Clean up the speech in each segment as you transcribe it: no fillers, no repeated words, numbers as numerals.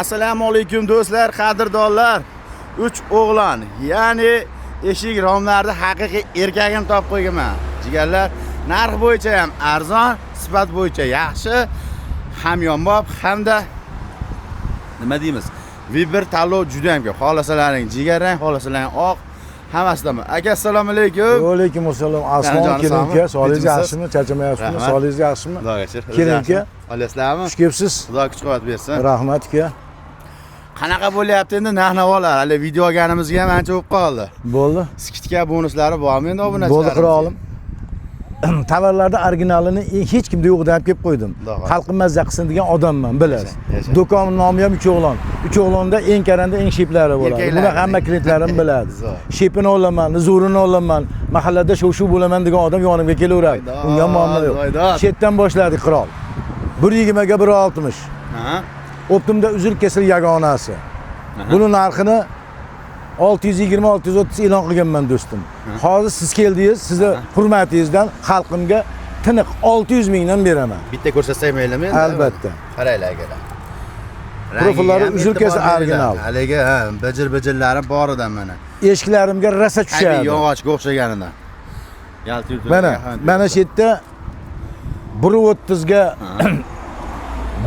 Assalomu alaykum do'stlar, qadrdonlar. Uch o'g'lon, ya'ni eshik romlarni haqiqiy erkagini topib qo'yganman. Jigarlar, narx bo'yicha ham arzon, sifat bo'yicha yaxshi, hamyonbop hamda nima deymiz? Vibr tanlov juda ham ko'p. Xohlasalaring jigarrang, xohlasalaring oq, hammasidan bor. Aka, assalomu alaykum. Alaykum assalom. Aslan Joni kelin sog'mi? uka, sog'ligingiz Tinchmisiz? yaxshimi? Charchamayapsizmi? Rahmat. Sog'ligingiz yaxshimi? Xudoga shukr. Kelin uka. Olasizlarmi? Xush kelibsiz. Xudo kuch quvvat bersin. Rahmat uka. Qanaqa bo'lyapti endi narx-navolar? Hali video olganimizga ham ancha bo'lib qoldi. Bo'ldi. Скидка, bonuslari bormi endi obunachilarimizga? Bo'ldi, qirolim. Tovarlarda originalini hech kimda yo'q deb kelib qo'ydim. Xudo xohlasa. Xalqim mazza qilsin degan odamman, bilasiz. Yasha, yasha. Do'kon nomi ham Uch o'g'lon. Uch o'g'londa eng karanda eng sheplari bo'ladi. Erkaklar. Buni hamma klientlarim biladi. Zo'r. Shepini olaman, zo'rini olaman, mahallada shov-shuv bo'laman degan odam yonimga kelaveradi. Voydod, Unga muammo yo'q. voydod. Shetdan boshladik, qirol. 1.20 ga 1.60. Ha? Оптом da uzil kesil yagonasi. Buni narxini 620-630 e'lon qilganman, do'stim. Hozir siz keldingiz, sizni hurmatingizdan xalqimga tiniq 600 mingdan beraman. Bitta ko'rsatsak maylimi endi? Albatta. Qaranglar, akalar. Profillari Rangiga ham uzil kesil e'tibor beringlar. original. Haligi ha, bijir-bijirlari bor edan mana. Eshiklarimga rosa Tabiiy tushadi. yog'ochga o'xshaganidan. Yalti yulti. Mana, mana shu yerda 1.30 ga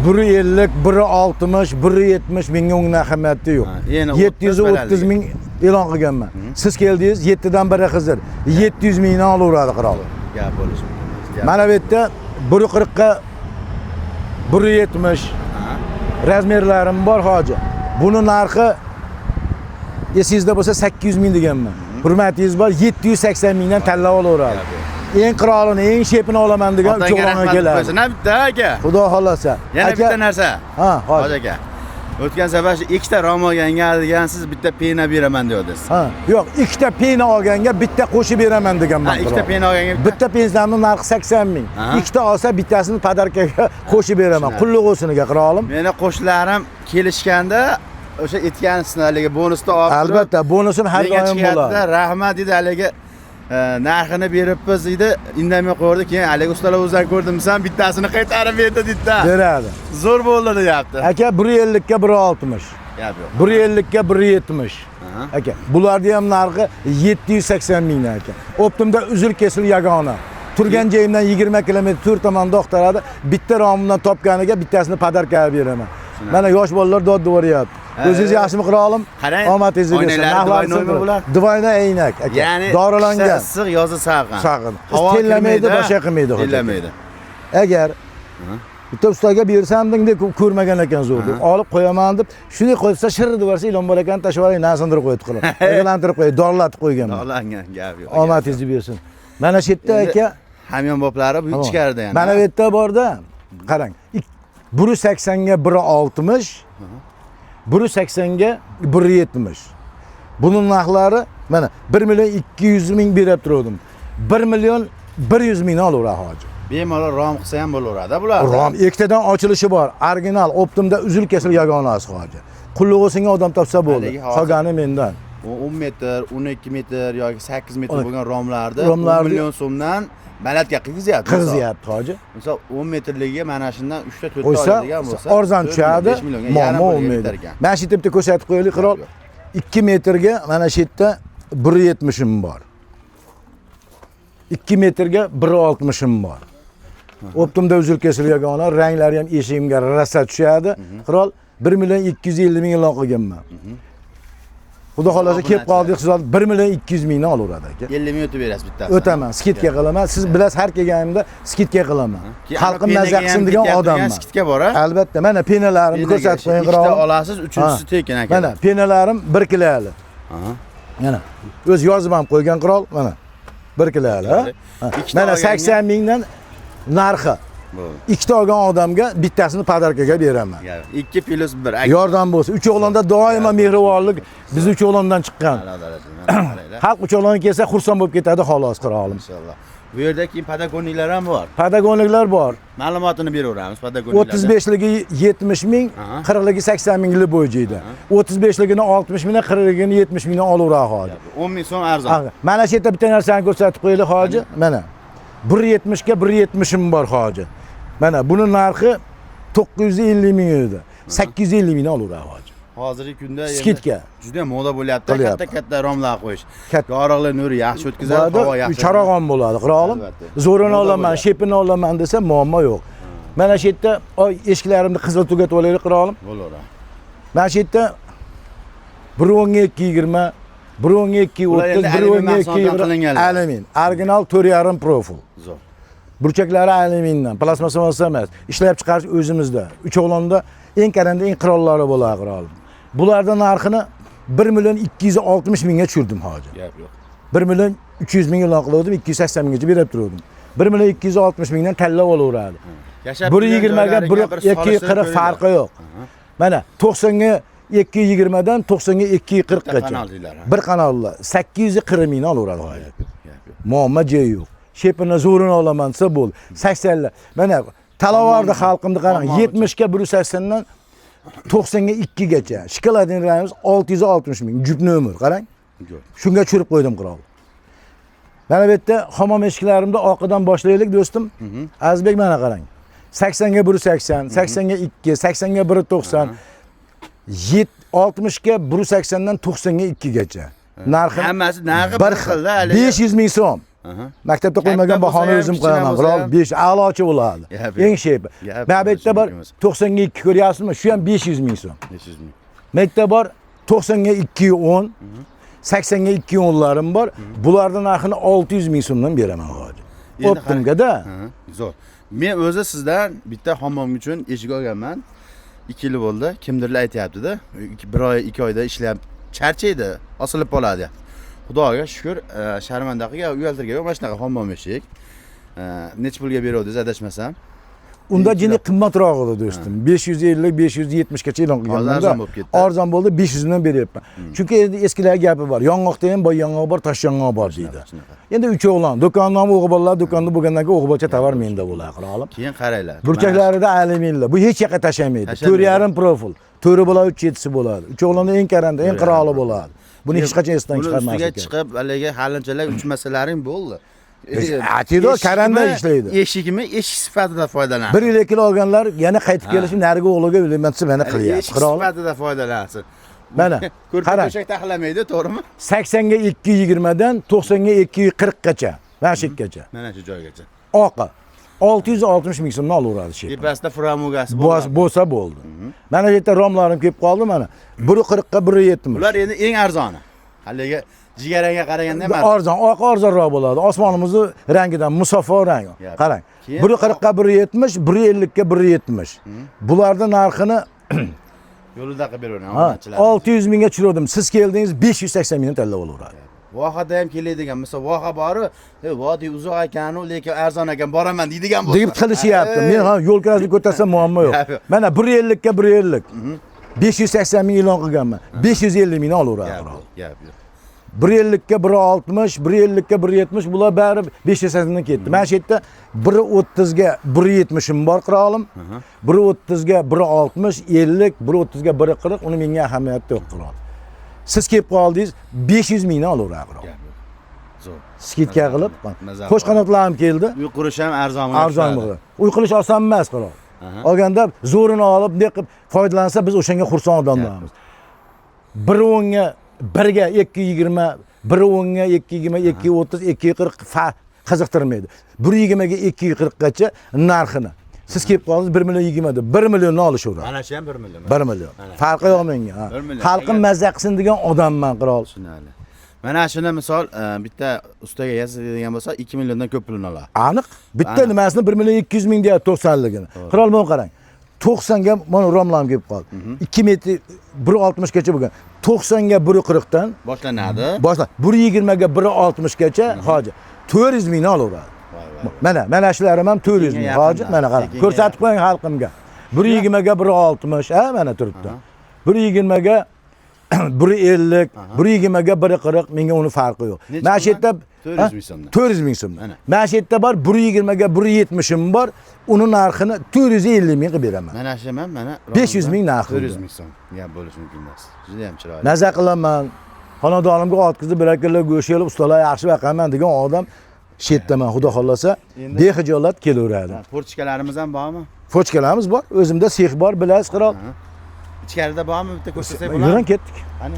1.50, 1.60, 1.70, menga unga ahamiyati yo'q. Ha, yana 730 ming e'lon qilganman. Siz keldingiz, 7 dan biri Xizr. 700 mingdan olaveradi, qirol. Gap bo'lishi mumkin emas. Gap. Mana bu yerda 1.40 ga 1.70 Ha. размер larim bor, hoji. Buni narxi esingizda bo'lsa 800 ming deganman. Hurmatingiz bor, 780 mingdan tanlab olaveradi. Eng qirolini, eng shepini olaman degan uch Otangga o'g'longa rahmat keladi. qo'ysin. Ha, bitta aka. Xudo xohlasa. Yana Aka- bitta narsa. Ha, Hoji hoji. aka. O'tgan safar shu ikkita rom olganga degansiz, bitta пена beraman deyodingiz. Ha, yo'q, ikkita пена olganga bitta qo'shib beraman deganman. Ha, ikkita qirol. пена olganga Bitta пена mni narxi 80 ming. Aha. Ikkita olsa bittasini подарка ga qo'shib beraman. Tushunarli. Qulluq o'siniga, qirolim. Meni qo'shnilarim kelishganda o'sha aytgansiz, haligi bonusni olib turib, Albatta, bonusim har menga doim chiqyapti-da, bo'ladi. Rahmat dedi, haligi narxini beribmiz dedi, indamay qo'ydi. Keyin haligi ustalar o'zlari ko'rdim, san bittasini qaytarib berdi dedi. Beradi. Zo'r bo'ldi deyapti. Aka, 1.50 ga 1.60. Gap yo'q. 1.50 ga 1.70. Aha. Aka, bularni ham narxi 780 mingdan, aka. Оптом da uzil kesil yagona. Turgan joyimdan 20 kilometr to'rt tomonda axtaradi. Bitta romimdan topganiga bittasini подарка beraman. Mana yosh bolalar dod devoryapti. Ha, O'zingiz yaxshimi, qirolim? Qarang, Omadingizni bersin. oynalari Narxlari двойной mi bular? Двойной aynak, aka. Ya'ni Dorilangan. qishda issiq, yozda salqin. Salqin. Havo Terlamaydi, kirmaydi, boshqa qilmaydi, hoji. Terlamaydi. Agar bitta ustaga bersam deb ko'rmagan ekan zo'r deb olib qo'yaman deb shunday qo'ysa, shir deb yuborsa, ilon bor ekan, tashlab yuboring, sindirib qo'ydi qilib. Aylantirib qo'ydi, dorilatib qo'yganman. Dog'langan, gap yo'q. Omadingizni bersin. Mana shu yerda, Endi aka, hamyonboblar bu Tamom. ichkarida yana. Mana bu yerda borda, qarang. 1.80 ga 1.60, 1.80 ga 1.70. Buning narxlari mana 1 million 200 ming berib turdim. 1 million 100 mingni olaveradi, hoji. Bemalol rom qilsa ham bo'laveradi bular. Rom ikkitadan ochilishi bor. Original, оптом da uzil kesil yagonasi, hoji. Qulluq o'singa odam topsa bo'ldi. Haligi hozir- Qolgani mendan. 10 metr, 12 metr yoki 8 metr bo'lgan romlarni Romlarni- 10 million so'mdan balandga qilgizyapti. Qirg'izyapti, hoji. Misol 10 metrligi mana shundan 3 ta 4 ta Qo'ysa oladigan bo'lsa, arzon 4 million, tushadi, 5 millionga yarim muammo pulga bo'lmaydi. bitar ekan. Mana shu yerda bitta ko'rsatib qo'yaylik, qirol. 2 metrga mana shu yerda 1.70 bor. 2 metrga 1.60 bor. Оптом da uzil kesil yagona, ranglari ham eshigimga rosa tushadi. Qirol, 1 million 250 ming e'lon qilganman. Xudo xohlasa kelib qoldik, siz 1 million 200 mingdan olaveradi, aka. 50 ming o'tib berasiz bittasini. O'taman, скидка qilaman. Siz bilasiz, har kelganimda скидка qilaman. Keyin Xalqim ana mazza пена ga qilsin ham degan ketyapti degan odamman. Скидка bor, a? Albatta, mana пена larimni Пена ga ko'rsatib qo'ying, ikkita qirolim. olasiz, uchinchisi Ha. tekin, aka. Mana пена larim 1 kiloli. Aha. Mana o'zi yozib ham qo'ygan, qirol, mana 1 kiloli. Ha? Ikkita Mana olganga- 80 mingdan narxi. Bo'ldi. Ikkita olgan odamga bittasini подарка ga beraman. 2 плюс 1. Yordam bo'lsin. Uch o'g'londa doimo mehribonlik, biz uch o'g'londan chiqqan. Qaranglar. Xalq uch o'g'longa kelsa xursand bo'lib ketadi, xolos, qirolim. Inshaalloh. Bu yerda keyin подоконник lar ham bor. Подоконник lar bor. Ma'lumotini beraveramiz подоконник larni. 35ligi 70 ming, 40ligi 80 minglik bo'yicha. 35ligini 60 mingdan, 40ligini 70 mingdan olaveradi, hoji. 10 ming so'm arzon. Aha, mana shu yerda bitta narsani ko'rsatib qo'yaylik, hoji. Mana 1.70 ga 1.70 bor, hoji. Mana buni narxi 950 ming edi. 850 mingdan olaveradi hozir. Hozirgi kunda endi Скидка. juda moda bo'lyapti, Qilyapti. katta-katta romlar qo'yish. Katta- Yorug'lik nuri yaxshi o'tkazadi, havo yaxshi. Charog'on bo'ladi, qirolim. Albatta. Zo'rini Moda olaman, bo'lyapti. shepini olaman desa muammo yo'q. Mana shu yerda oy eshiklarimni qizil tugatib olaylik qirolim. Bo'laveradi. Mana shu yerda 1.12 20, 1.12 Bular 30, endi alyumin 1.12 mahsulotidan 20 qilinganlar. Alyumin. Original 4,5 profil. Zo'r. Burchaklari alyumindan, plastmassa massa emas. Ishlab chiqarish o'zimizda. Uchovlonda eng karanda eng qirollari bo'ladi qirolim. Bularning narxini 1 million 260 mingga tushirdim hozir. Gap yo'q. 1 million 300 ming e'lon qilgandim, 280 minggacha berib turdim. 1 million 260 mingdan tanlab olaveradi. Yashab 1.20 ga turgan joylariga 1.40 solishtirib farqi yo'q. Mana 90 ga 2.20 dan 90 ga 2.40 Bitta gacha. kanallilar, ha? Bir kanalli 840 mingdan olaveradi hozir. Gap yo'q. Muammo joyi yo'q. Shepini zo'rini olaman desa bo'ldi. 80lar. Mana Talavarda xalqimni qarang, Hammamiz. 70 ga 180 dan 90 ga 2 gacha. Shokoladin rangimiz 660 ming. Jup nomer, qarang. Yo'q. Shunga tushirib qo'ydim qirol. Mana bu yerda hammom eshiklarimda oqidan boshlaylik do'stim. Azizbek mana qarang. 80 ga 180, 80 ga 2, 80 ga 190, 60 ga 180 dan 90 ga 2 gacha. Narxi Hammasi narxi bir bir xil. xilda haligi. 500 ming so'm. Aha. Maktabda qo'ymagan Katta bo'lsa bahoni ham, o'zim kichkina qo'yaman. bo'lsa Qirol ham. 5 a'lochi bo'ladi. Gap yo'q. Eng shepi. Gap Mana bu yo'q, yerda bor mumkin emas. 90 ga 2 ko'ryapsizmi? Shu ham 500 ming so'm. 500 ming. Mekda bor 90 ga 210, 80 ga 210'larim bor. Bularning narxini 600 ming so'mdan beraman hozir. Endi Optimga-da. Ha, zo'r. Men o'zi sizdan bitta hammom uchun eshik olganman. 2 yil bo'ldi. Kimdirlar aytyapti-da, 1 oy, 2 oyda ishlab charchaydi, osilib qoladi deyapti. Xudoga shukr, sharmanda qilgan, uyaltirgan yo'q, mana shunaqa hammom eshik. Necha pulga beruvdingiz adashmasam? Unda jini qimmatroq edi do'stim. 550, 570 gacha e'lon qilganman. Hozir arzon bo'lib ketdi. Arzon bo'ldi, 500 dan beryapman. Chunki endi eskilar gapi bor. Yong'oqda ham boy yong'oq bor, tosh yong'oq bor deydi. Shunaqa. Endi uch o'g'lon, do'kon nomi o'g'il bolalar do'konda bo'lgandan keyin o'g'il bolacha tovar menda bo'ladi, qirolim. Keyin qaranglar. Burchaklarida alyuminli. Bu hech yoqqa tashamaydi. Tashamaydi. 4,5 profil. To'ri bo'ladi, 3 7si bo'ladi. Uch o'g'londa eng karanda, eng qiroli bo'ladi. Buni hech qachon esdan Buni chiqarmaslik ustiga kerak. chiqib, haligi halinchalar uchmasalaring bo'ldi. Atiydi, karanda ishlaydi. Eshigimi eshik sifatida foydalansin. Bir yil ikki yil olganlar yana qaytib kelishib narigi o'g'liga uylansa mana qilyapti. Eshik Qirol. sifatida foydalansin. Mana, Ko'rpa qarang. to'shak taxlamaydi, to'g'rimi? 80 ga 2.20 dan 90 ga 2.40 gacha. Mana shu yergacha. Mana shu joygacha. Oqi 660 ming so'mdan olaveradi shu. Tepasida framugasi Bo'lsa bo'ladi. bo'lsa bo'ldi. Mana shu yerda romlarim kelib qoldi mana. 1.40 ga 1.70. Bular endi eng arzoni. Haligi jigarrangga qaraganda ham arzon. Arzon, oq arzonroq bo'ladi. Osmonimizni rangidan musaffo rang. Yap. Qarang. Keyin- 1.40 ga 1.70, 1.50 ga 1.70. Bularning narxini Yo'lida qilib beraveradi ha, obunachilar. 600 mingga tushirdim. Siz keldingiz 580 mingdan tanlab olaveradi. Vohada ham keladigan, misol voha boru, vodiy uzoq ekan, u lekin arzon ekan, boraman deydigan bo'lsa. Deb qilishyapti. Men ha yo'l kirasini ko'tarsam muammo yo'q. Gap yo'q. Mana 1.50 ga 1.50. 580 ming e'lon qilganman. 550 mingdan olaveradi. Gap qirol. yo'q, gap yo'q. 1.50 ga 1.60, 1.50 ga 1.70 bular bari 580 dan ketdi. Mana shu yerda 1.30 ga 1.70 bor qirolim. 1.30 ga 1.60, 50, 1.30 ga 1.40 uni menga ahamiyati yo'q qirol. Siz kelib qoldingiz 500 mingdan olaveradi qirol. Gap yo'q. Zo'r. Скидка qilib, Maza qo'sh qanotlarim keldi. Uy qurish ham arzon. Arzon bo'ladi. Uy qilish oson emas qirol. Olganda zo'rini olib, bunday qilib foydalansa biz o'shanga xursand odamlarmiz. 1.10 ga 1 ga 2.20, 1.10 ga 2.20, 2.30, 2.40 qiziqtirmaydi. 1.20 ga 2.40 gacha narxini. Siz kelib qoldingiz 1 million 20 deb 1 millionni olishaveradi. Mana shu ham 1 million. 1 million. Farqi yo'q menga. Ha. 1 million. Xalqim mazza qilsin degan odamman qirol. Tushunarli. Mana shuni misol bitta ustaga yasaydigan bo'lsa 2 milliondan ko'p pulini oladi. Aniq. Bitta Aniq. nimasini 1 million 200 ming deyapti 90ligini. Qirol mana qarang. 90 ga mana romlam kelib qoldi. 2 metr 1.60 gacha bo'lgan. 90 ga 1.40 dan Boshlanadi. boshla 1.20 ga 1.60 gacha hoji 400 mingdan olaveradi. Voy, voy. Mana shularım ham 400 ming Tekinga hoji yaqinda, mana qarang. tekinga Ko'rsatib qo'ying xalqimga. 1.20 ga 1.60 ha mana turibdi. 1.20 ga 1.50, 1.20 ga 1.40 menga uni farqi yo'q. Necha Mana shu yerda puldan? 400 ming so'mdan. 400 ming so'mdan. Mana. Mana shu yerda bor 1.20 ga 1.70 bor. Uni narxini 450 ming qilib beraman. Mana shu ham mana 500 ming narxi 400 ming so'm. Gap bo'lishi mumkin emas. Juda ham chiroyli. Maza qilaman. Xonadonimga otqizib bir kilo go'sht yelib ustalar yaxshi baqaman degan odam shu yerdaman xudo xohlasa Endi- bexijolat kelaveradi. Porchikalarimiz ham bormi? Fochkalarimiz bor, o'zimda sex bor, bilasiz qirol. Ichkarida bormi, bitta ko'rsatsak bo'ladimi? Yuring, ketdik. Qani?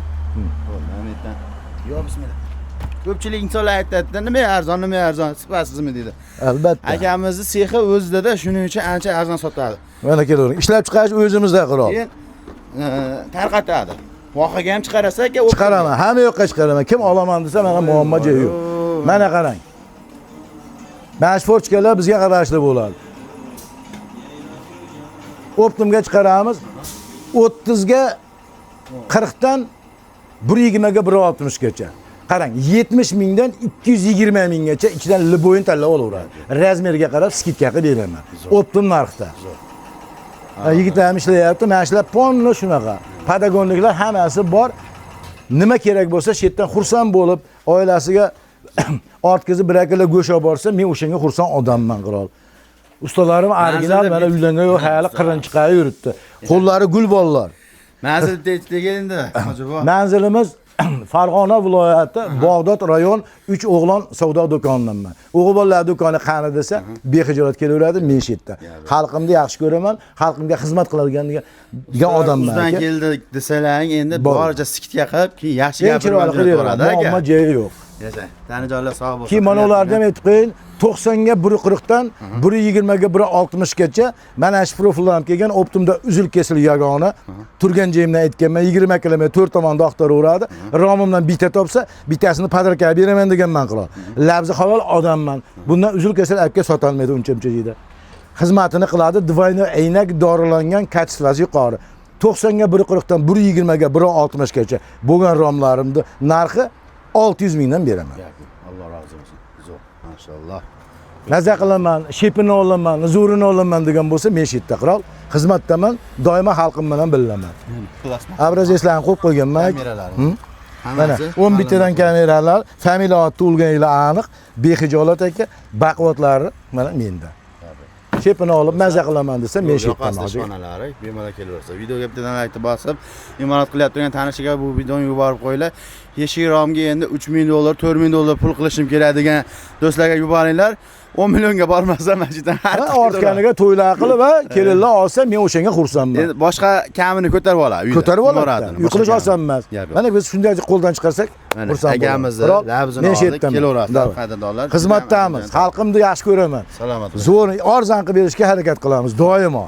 Bo'ldi, mana bu yerdan. Yo, bismillah. Ko'pchilik insonlar aytadi, nima arzon, nima arzon, sifatsizmi deydi. Albatta. Akamizni sexi o'zida-da, shuning uchun ancha arzon sotadi. Mana kelavering. Ishlab chiqarish o'zimizda qirol. Keyin tarqatadi. Vohaga ham chiqarasiz aka. Chiqaraman, hamma yoqqa chiqaraman. Kim olaman desa, mana muammo joyi yo'q. Mana qarang. Mana shu forchkalar bizga qarashli bo'ladi. Optimga chiqaramiz. 30 ga 40 dan 1.20 ga 1.60 gacha. Qarang, 70 mingdan 220 minggacha ichidan liboyini tanlab olaveradi. Razmerga qarab skidka qilib beraman. Optim narxda. Yigitlarim ishlayapti, mana shular polni shunaqa. Padagonliklar hammasi bor. Nima kerak bo'lsa, shu yerdan xursand bo'lib, oilasiga ortkazib bir kilo go'sht olib borsa, men o'shanga xursand odamman, qirol. Ustalarim original, mana uylangan yo'q, hali qirin chiqarib yuribdi. Qo'llari gul bolalar. Manzil aytdik endi, hoji buva. Manzilimiz Farg'ona viloyati, Bog'dod rayon, 3 o'g'lon savdo do'konidanman. O'g'il bolalar do'koni qani desa, bexijolat kelaveradi, men shu yerda. Xalqimni yaxshi ko'raman, xalqimga xizmat qiladigan degan odamman. Uzdan aka. keldi desalaring, endi Bor. boricha skidka qilib, keyin yaxshi Eng gapirib chiroyli qilib jo'natib beraman. yuboradi aka. Muammo joyi yo'q. Yasha. Tanijonlar sog' bo'lsin. Keyin mana ularni ham aytib qo'ying, 90 ga 1.40 dan 1.20 ga 1.60 gacha mana shu profillar ham kelgan, optimda uzil kesil yagona. Turgan joyimdan aytganman, 20 kilometr to'rt tomonda axtaraveradi. Romimdan bitta topsa, bittasini podarka beraman deganman qirol. Labzi halol odamman. Bundan uzil kesil aka sotolmaydi uncha-muncha joyda. Xizmatini qiladi, двойной aynak dorilangan, kачествоsi yuqori. 90 ga 1.40 dan 1.20 ga 1.60 gacha bo'lgan romlarimni narxi 600 mingdan beraman. Alloh rozi bo'lsin. Zo'r. Mashalloh. Maza qilaman, shepini olaman, zo'rini olaman degan bo'lsa, men shu yerda qirol. Xizmatdaman, doimo xalqim bilan billaman. Plasma Obrazetslarni qo'yib qo'yganman. kameralari. Mana 11 tadan kameralar, familiya oti tug'ilgan yili aniq, bexijolat aka, baquvvatlari mana menda. Shepini olib maza qilaman desa, men shu yerdaman. Yoqasi ishxonalari bemalol kelaversa. Videoga bittadan like bosib, imorat qilyapti turgan tanishiga bu videoni yuborib qo'yinglar. Eshik romga endi 3000 dollar, 4000 dollar pul qilishim kerak degan do'stlarga yuboringlar. 10 millionga bormasa mana shu yerdan har Ortganiga to'ylar qilib, ha, kelinlar olsa, men o'shanga xursandman. Endi boshqa kamini ko'tarib oladi uyda. Ko'tarib oladi. Imoratini, Uy qilish boshqa oson emas. Gap yo'q. Mana biz shunday qo'ldan chiqarsak, Mana xursand bo'lamiz. akamizni Biroq labzini men shu oldi, yerdaman. kelaverasizlar, Davay. qadrdonlar. Xizmatdamiz. Xalqimni yaxshi ko'raman. Salomat bo'ling. Zo'r arzon qilib berishga harakat qilamiz doimo.